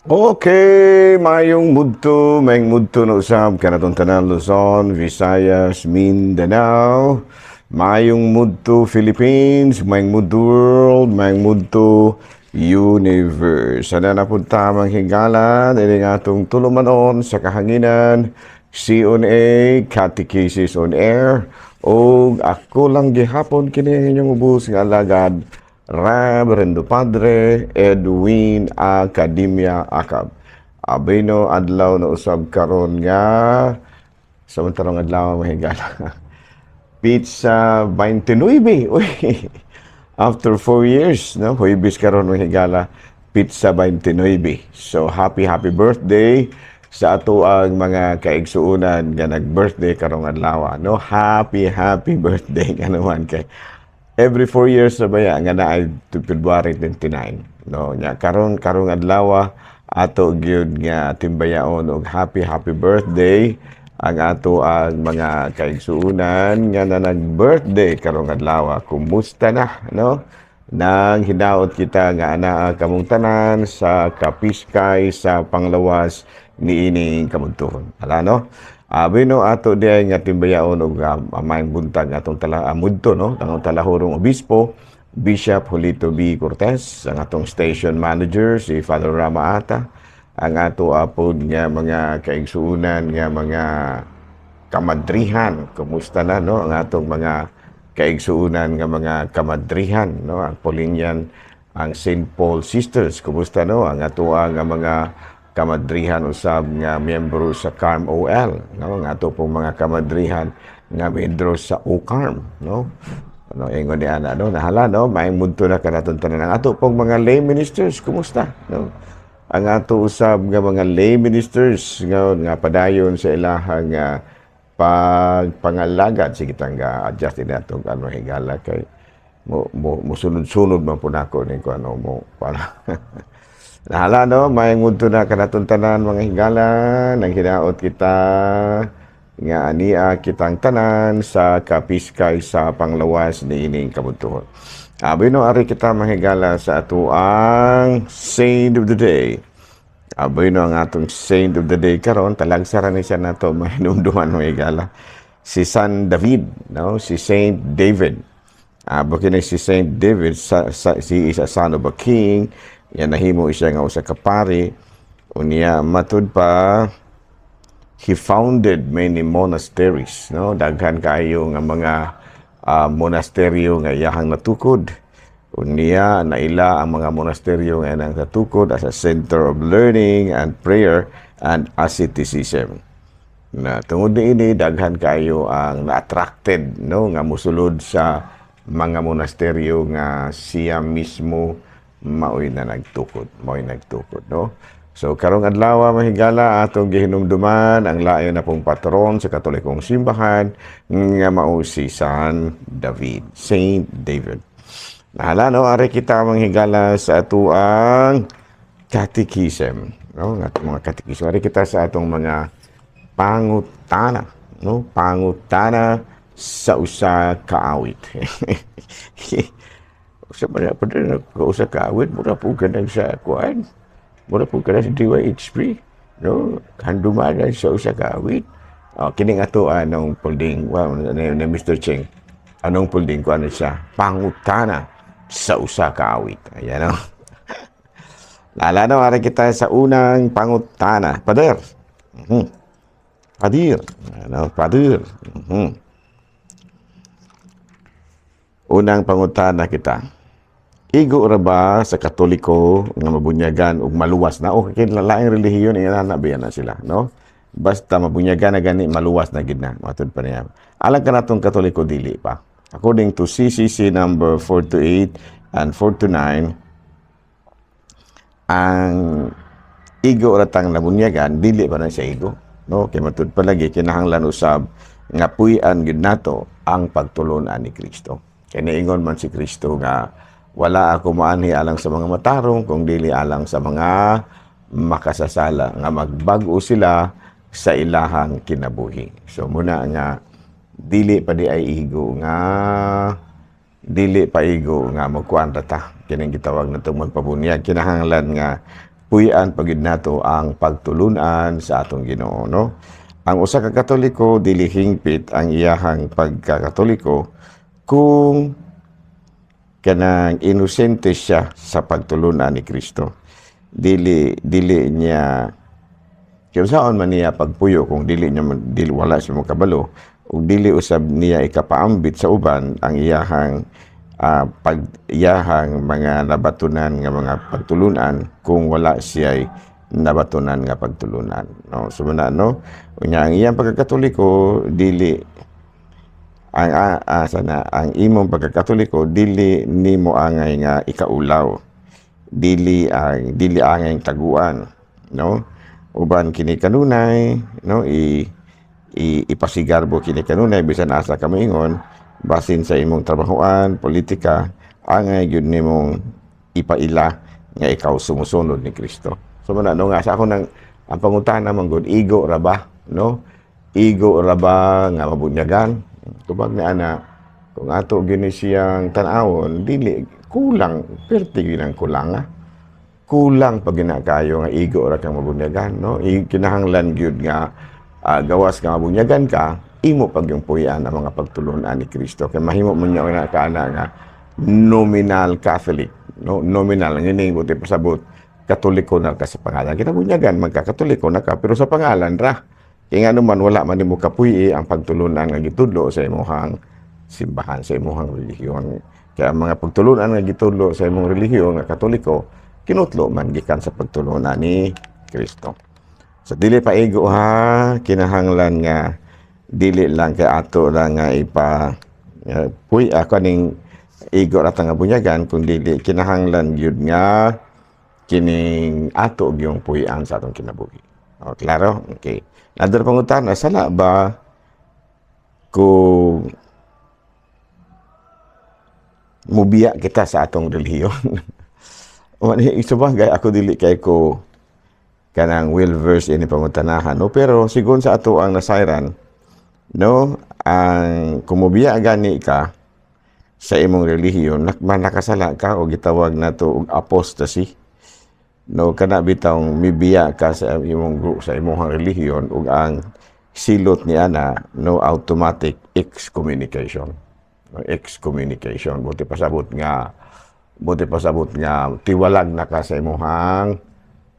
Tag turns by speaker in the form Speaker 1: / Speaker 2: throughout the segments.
Speaker 1: Okay, mayong mudto na usab kanatong tanan Luzon, Visayas, Mindanao. Mayong mudto Philippines, mayong mudto world, mayong mudto universe. Sana na pud tamang higala dili nga atong tulumanon sa kahanginan, C on A, Catechesis on Air, o ako lang gihapon kini ang inyong ubos nga alagad, Reverendo Padre Edwin Academia Acab. Abino adlaw na usab karon nga sa tarong adlaw, mahigala. Petsa 29. Uy. After 4 years, no? Huwebes karon, mahigala, petsa 29. So happy happy birthday sa ato ang mga kaigsuonan nga nag-birthday karong adlaw, no? Happy happy birthday nga naman kay every 4 years na baya nga naay February 29, no? Nya karon, karong adlaw, ato gyud nga timbayaon og happy happy birthday ang ato ang mga kaigsuonan nga na nag-birthday karong adlaw. Kumusta na, no? Nang hinaot kita nga anaa kamong tanan sa kapiskay sa panglawas niining kabuntuhon. Ala, no? Abi no ato diay nga timbayaon og maayong buntag atong tala mudto, no, ang talahurong obispo, Bishop Julito B. Cortez, ang atong station manager si Father Rama Ata, ang ato apod nga mga kaigsuonan nga mga kamadrihan. Kumusta na, no, ang atong mga kaigsuonan nga mga kamadrihan, no, ang Paulinian, ang St. Paul Sisters? Kumusta, no, ang ato nga mga kamadrihan usab nga miyembro sa CARM OL, no, ang ato pong mga kamadrihan nga miyembro sa OCARM, no? Ano ingon ni ana, no? Nahala, no? Maayong mudto na kanaton tanan. Ang ato pong mga lay ministers, kumusta, no? Ang ato usab nga mga lay ministers nga padayon sa ilahang pagpangalagad. Sige tang adjust din nato ano, higala, kay mo musunod-sunod man po nako ni ko ano mo para. Nahala, no? Maayong mudto na kanaton tanan, mga higala. Nang hinaot kita nga ania kitang tanan sa kapiskay sa panglawas niining kabuntuhon. Abi no, ari kita, mahigala, sa atoang saint of the day. Abi no, ang atong saint of the day karon, talagsa ra ni siya nato mahinumduman, mga higala. Si San David, no? Si Saint David. Abo kini si Saint David sa si is a son of a king. Yan nahimo siya nga usa ka pari. Unya matud pa he founded many monasteries, no? Daghan kaayo nga mga monasteryo nga iyahang natukod. Unya naila ang mga monasteryo nga iyang natukod as a center of learning and prayer and asceticism. Na tungod niini, daghan kaayo ang na-attracted, no, nga musulod sa mga monasteryo nga siya mismo maoy na nagtukod, maoy nagtukod, no? So karong adlaw, mahigala, atong gihinumduman ang lain na pong patron sa Katolikong simbahan nga mao si San David, Saint David. Nahala, no? Ari kita, manghigala, sa atoang catechism, no? Nga atong mga catechism. Ari kita sa atong mga pangutana, no? Pangutana sa usa ka awit. Usa man na pa din usa ka awit, mura po ka nang sa kuan. Mura po ka na sa DYHP, no? Handumanan sa usa ka awit. Oh, kining ato anong pulding, well, ni Mr. Cheng. Anong pulding ko ano siya? Pangutana sa usa ka awit. Ayan, no. Lala no, ari kita sa unang pangutana. Pader. Padir. Ano, padir. Unang pangutana kita. Igo ra ba sa Katoliko nga mabunyagan ug maluwas na? O kay laing relihiyon ina na ba na sila, no? Basta mabunyagan na gani, maluwas na gid na. Matud pa niya. Alang kanatong Katoliko, dili pa. According to CCC number 428 and 429, ang igo ra tang nabunyagan, dili pa na siya igo, no? Kay matud pa lagi kinahanglan usab nga puy-an gid nato ang pagtulon-an ni Kristo. Kay niingon man si Kristo nga wala ako maanhi alang sa mga matarong kung dili alang sa mga makasasala nga magbag-o sila sa ilahang kinabuhi. So muna nga dili pa di ay igo nga dili pa igo nga magkuan ra ta kining gitawag natong magpabunyag, kinahanglan nga Puy-an pa gyud nato ang pagtulunan sa atong Ginoo, no? Ang usa ka Katoliko, dili hingpit ang iyahang pagkakatoliko kung kanang inosente siya sa pagtulunan ni Kristo. Dili dili niya, kay unsaon man niya pagpuyo kung dili niya dili, wala siya makabalo ug dili usab niya ikapaambit sa uban ang iyahang pag iyahang mga nabatunan nga mga pagtulunan kung wala siya nabatunan nga pagtulunan, no? So mao na, no? Unya ang iyang pagkakatoliko, dili ang sana ang imong pagkakatoliko, dili nimo angay nga ikaulaw, dili angay taguan, no? Uban kini kanunay, no, i ipasigarbo kini kanunay bisan asa ka moingon, basin sa imong trabahoan, politika, angay gyud nimong ipaila nga ikaw sumusunod ni Kristo. So mao na, no, nga sa ako nang ang pangutana man gud, igo ra ba, no? Igo ra ba nga mabunyagan? Tubag ni ana, kung ato gini siyang tan-awon, dili, kulang, perti gyud ang kulang, ah. Kulang pag ginakayo nga igo ra kang mabunyagan, no? Kinahanglan gyud nga gawas nga mabunyagan ka, imo pag yung puy-an ang mga pagtulunan ni Kristo. Kay mahimo mo niya nga kaana nga nominal Catholic, no? Nominal ngini, buti pasabot, Katoliko na ka sa pangalan. Kinabunyagan magka-Katoliko na ka, pero sa pangalan ra. Kay nga naman wala man nimo kapuy ang pagtulunan nga gitudlo sa imong simbahan, sa imong relihiyon. Kaya ang mga pagtulunan nga gitudlo sa imong relihiyon nga Katoliko, kinutlo man gikan sa pagtulunan ni Kristo. So dili pa igo ha, kinahanglan nga dili lang kay ato lang nga ipa nga puy ako ning igo ra ta nga bunyagan, kun dili kinahanglan gyud nga kining ato gyung puy-an sa atong kinabuhi. O, klaro? Okay. Another pangutana, sala ba kung mubiya kita sa atong relihiyon? Subagay, ako dili kay ko kanang well versed ini pangutanahan, no? Pero sigon sa ato ang nasayran, no, ang kumubiya gani ka sa imong relihiyon, nakasala ka o gitawag nato og apostasy, no? Kana bitawng mibiya ka sa imong sa imong relihiyon ug ang silot ni ana, no, automatic excommunication, no? Excommunication, buti pasabot nga tiwalag na ka sa imong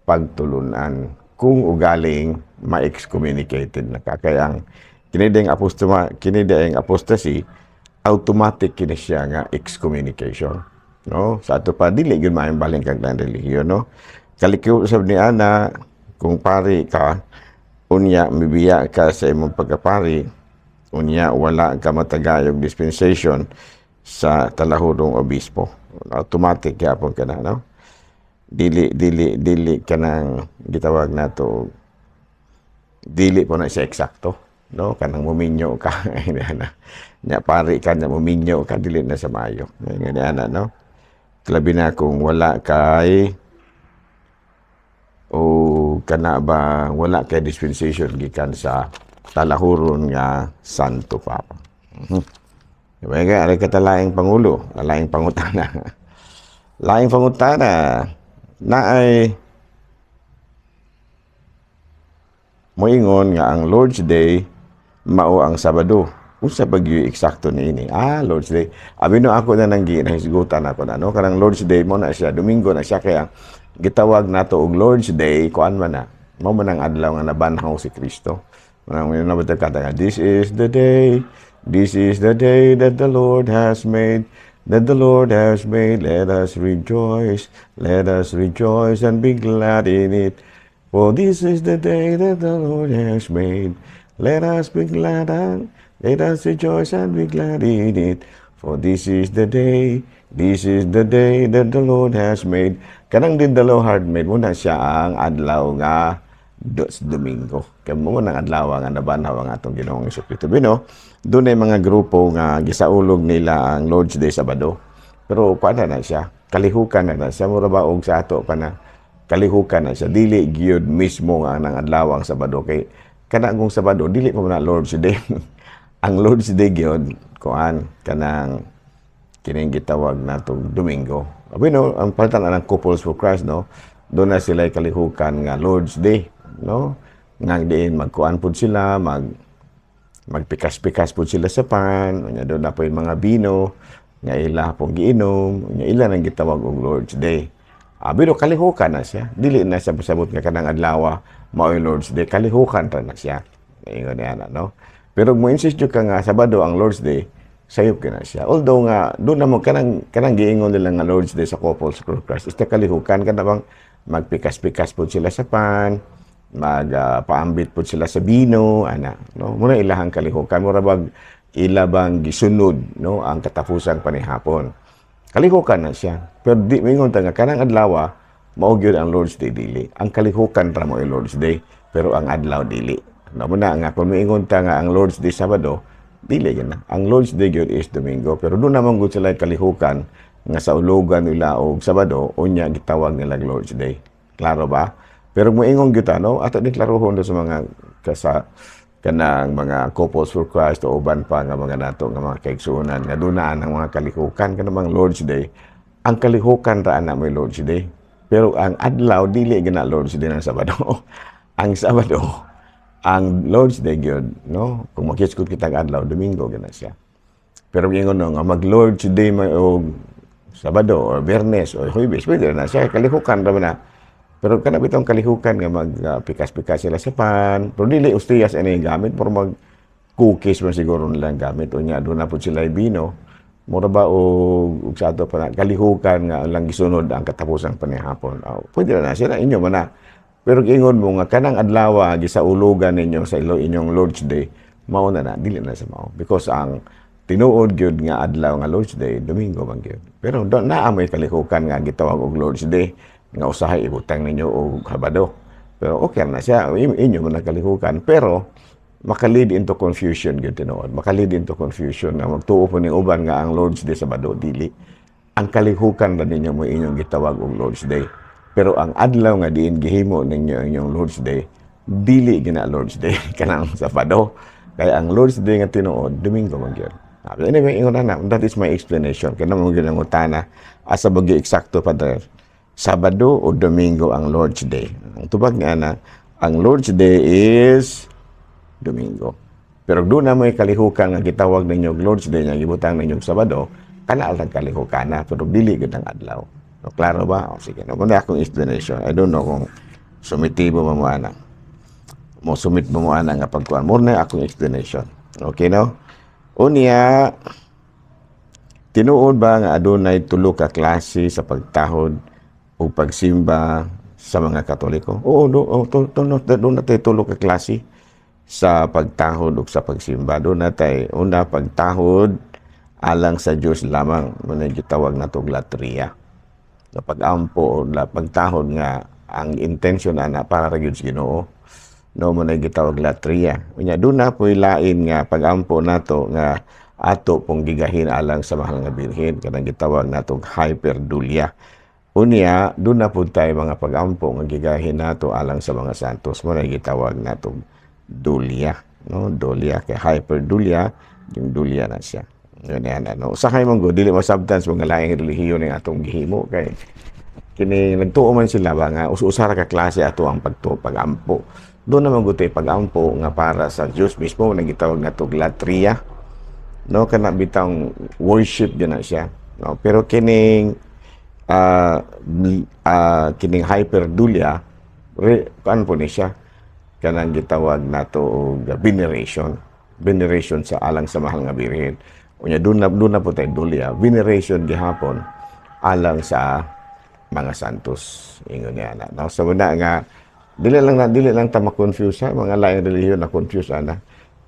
Speaker 1: pagtulunan kung ugaling ma-excommunicated na ka. Kaya ang kini ding apostoma, kini ding apostasy, automatic kini siya nga excommunication, no? Sa ato pa, dili gyud maayong balhin kag lang relihiyon, no? Kalikyo usab ni ana, kung pari ka, unya mibiya ka sa imong pagkapari, unya wala ka matagayog dispensation sa talahurong obispo, automatic gyapon ka na, no? Dili dili dili kanang gitawag nato, dili po na siya eksakto, no? Kanang muminyo ka na nya pari ka nya muminyo ka, dili na sa maayo ngani ana, no? Labi na kung wala kay o kana ba, wala kay dispensation gikan sa talahuron nga Santo Papa. Kaya aray katalaing pangulo, laing pangutana. Laing pangutana na ay moingon nga ang Lord's Day mao ang Sabado. Unsa ba gyud eksakto niini? Ah, Lord's Day. Abi no, ako na nang nahisgutan ako na, no? Kanang Lord's Day mo na siya, Domingo na siya, kaya gitawag nato og Lord's Day, kuan man na. Mao man ang adlaw nga nabanhaw si Kristo. Manang yun na ba kanta nga, "This is the day, this is the day that the Lord has made, that the Lord has made, let us rejoice and be glad in it. For this is the day that the Lord has made. Let us be glad and let us rejoice and be glad in it. For this is the day, this is the day that the Lord has made." Kanang din the Lord had made mao na siya ang adlaw nga dos Domingo. Kay mao nang adlaw nga nabanhaw ang atong Ginoong Hesukristo. Bino, doon ay mga grupo nga gisaulog nila ang Lord's Day Sabado. Pero kuan na siya, kalihukan na na siya, mura ba og sa ato pa na kalihukan na siya. Dili gyud mismo nga nang adlaw ang Sabado, kay kana kung Sabado dili pa man na Lord's Day. Ang Lord's Day gyud kuan, kanang kining gitawag natong Domingo. Abi no, ang palitan ang Couples for Christ, no. Doon na sila kalihukan nga Lord's Day, no? Nga diin magkuan pud sila, magpikas-pikas pud sila sa pan, unya doon na po yung mga bino nga ila pong giinom, unya ila nang gitawag og Lord's Day. Pero kalihukan na siya. Dili na siya pasabot nga kanang adlaw mao'y Lord's Day, kalihukan ra na siya. Ingon niya, no? Pero mo insist jud ka nga Sabado ang Lord's Day, sayop ka na siya. Although nga doon na mo kanang giingon nila nga Lord's Day sa Couples for Christ, is kalihukan kana bang magpikas-pikas pud sila sa pan, magpaambit pud sila sa bino ana, no? Muna ilahang kalihukan, mura bag ila bang gisunod, no, ang katapusang panihapon. Kalihukan na siya, pero di mingon ta nga kanang adlaw mao gyud ang Lord's Day. Dili, ang kalihukan ra mo Lord's Day, pero ang adlaw dili, no? Muna nga kung miingon ta nga ang Lord's Day Sabado, dili gyud na. Ang Lord's Day gyud is Domingo, pero doon naman gud sila kalihukan nga sa ulogan nila og Sabado, unya gitawag nila Lord's Day. Klaro ba? Pero moingon gyud ta, no, ato din klarohon do sa mga kasa kanang mga Couples for Christ o uban pa nga mga nato nga mga kaigsuonan nga doon na ang mga kalihukan kanang Lord's Day. Ang kalihukan ra ana may Lord's Day. Pero ang adlaw dili gina Lord's Day ng Sabado. Ang Sabado, ang Lord's Day gyud, no? Kung makitskot kitang adlaw, Domingo gina siya. Pero ingon, no, nga mag Lord's Day may og Sabado or Biyernes o Huwebes, pwede na siya, kalihukan ra man na. Pero kana bitong kalihukan nga mag pikas-pikas sila sa pan, pero dili ostiyas ini gamit, pero mag cookies man siguro nilang gamit, unya doon na po sila bino. Mura ba og sa ato pa na kalihukan nga lang gisunod ang katapusang panihapon. Oh, pwede na sila, inyo man na. Pero ingon mo nga kanang adlaw gisaulugan ninyo sa ilo inyong Lord's Day, mao na na, dili na sa mao. Because ang tinuod gyud nga adlaw nga Lord's Day, Domingo man gyud. Pero do naa mo'y kalihukan nga gitawag og Lord's Day nga usahay ibutang ninyo og Sabado. Pero okay na siya, inyo man ang kalihukan, pero maka-lead into confusion gyud tinuod. Maka-lead into confusion na magtuo po ning uban nga ang Lord's Day Sabado, dili. Ang kalihukan ra ninyo mo inyong gitawag og Lord's Day. Pero ang adlaw nga diin gihimo ninyo ang inyong Lord's Day, dili gina Lord's Day kanang Sabado. Kaya ang Lord's Day nga tinuod, Domingo man gyud. Anyway, ingon na, that is my explanation. Kaya naman gyud ang utana, asa ba gyud eksakto, Padre? Sabado o Domingo ang Lord's Day? Ang tubag nga na, ang Lord's Day is Domingo. Pero doon na may kalihukan nga gitawag ninyo og Lord's Day nga gibutang ninyo og Sabado, kana lang kalihukan na, pero dili gyud ang adlaw. No, klaro ba? O, sige. No, muna akong explanation. I don't know kung sumitibo mo mo ana. Mo sumit mo mo ana nga pagkuan. Mo na akong explanation. Okay, no? Unya, tinuod ba nga adunay tulo ka klase sa pagtahod o pagsimba sa mga Katoliko? Oo, do, oh, to, to, to, doon na tayo tulo ka klase sa pagtahod o sa pagsimba. Doon na tayo, una, pagtahod alang sa Diyos lamang, muna gitawag na og latria. Sa pag-ampo o la pagtahod nga ang intention ana para ra gyud sa Ginoo. No, mo na gitawag latria. Unya doon na po'y lain nga pag-ampo nato nga ato pong gigahin alang sa mahal nga Birhen, kanang gitawag natong hyperdulia. Unya, doon na pud tayo mga pag-ampo nga gigahin nato alang sa mga santos, mo na gitawag natong dulia, no? Dulia kay hyperdulia, yung dulia na siya. Yun yan, ano. Usahay man gud dili masabtan sa mga laing relihiyon ning atong gihimo kay kini nagtuo man sila ba nga usa ra ka klase ato ang pagtuo pag-ampo. Doon naman gud pag-ampo nga para sa Dios mismo, nang gitawag nato latria. No, kana bitang worship gyud na siya. No, pero kining hyperdulia re, kuan po ni siya, kanang gitawag nato og veneration, veneration sa alang sa mahal nga Birhen. Unya doon na po tayo dulia, veneration gihapon alang sa mga santos, ingon niya na, no? So na nga dili lang ta ma-confuse ha, mga laing relihiyon na confuse ana,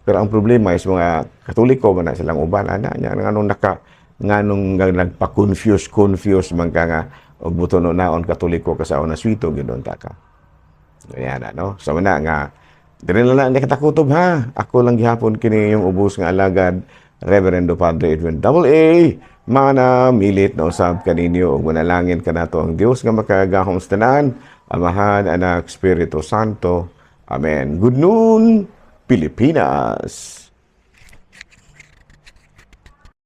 Speaker 1: pero ang problema is mga Katoliko man na silang uban ana nya nganong naka nganong nga nagpa-confuse confuse man ka nga og buto no naon Katoliko ka sa una swito gyud ta ka. Ganyan na, no? So na nga dili na lang katakutob ha. Ako lang gihapon kini yung ubos nga alagad, Reverendo Padre Edwin Double A. Mana milit na usab kaninyo ug manalangin kanato ang Dios nga makagagahom sa tanan, Amahan, Anak, Espiritu Santo. Amen. Good noon, Pilipinas.